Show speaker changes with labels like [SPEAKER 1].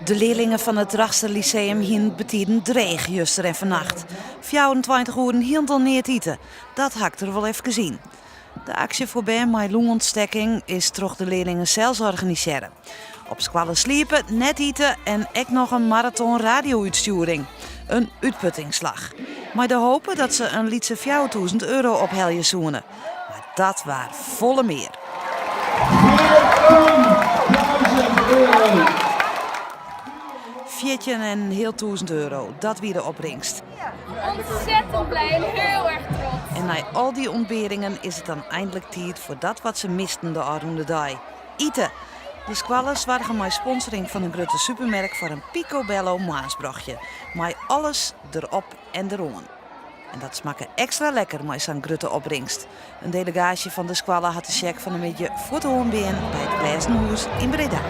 [SPEAKER 1] De learlingen fan it Drachtster Lyceum hienen it betiden dreech juster en fannacht. 24 oeren hielendal neat ite, dat hakt der wol efkes yn. De aksje foar bern mei longûntstekking is troch de learlingen sels organisearre. Op skoalle sliepe, net ite en ek noch in maraton radio-útstjoering. In útputtingsslach. Mei de hope dat se in lytse 4000 euro ophelje soene. Mar dat waard folle mear. 14 en heal tûzen euro, dat wie de opbringst.
[SPEAKER 2] Ontzettend blij en heel erg trots.
[SPEAKER 1] En nei al dy ûntbearingen is it dan eindlik tiid foar dat wat se misten de ôfrûne dei, ite. De skoalle soarge mei sponsoring fan in grutte supermerk foar in picobello moarnsbrochje, mei alles derop en deroan. En dat smakke ekstra lekker mei sa'n grutte opbringst. In delegaasje fan de skoalle hat de sjek fan 'e middei fuort oanbean by it Glêzen Hûs yn Breda.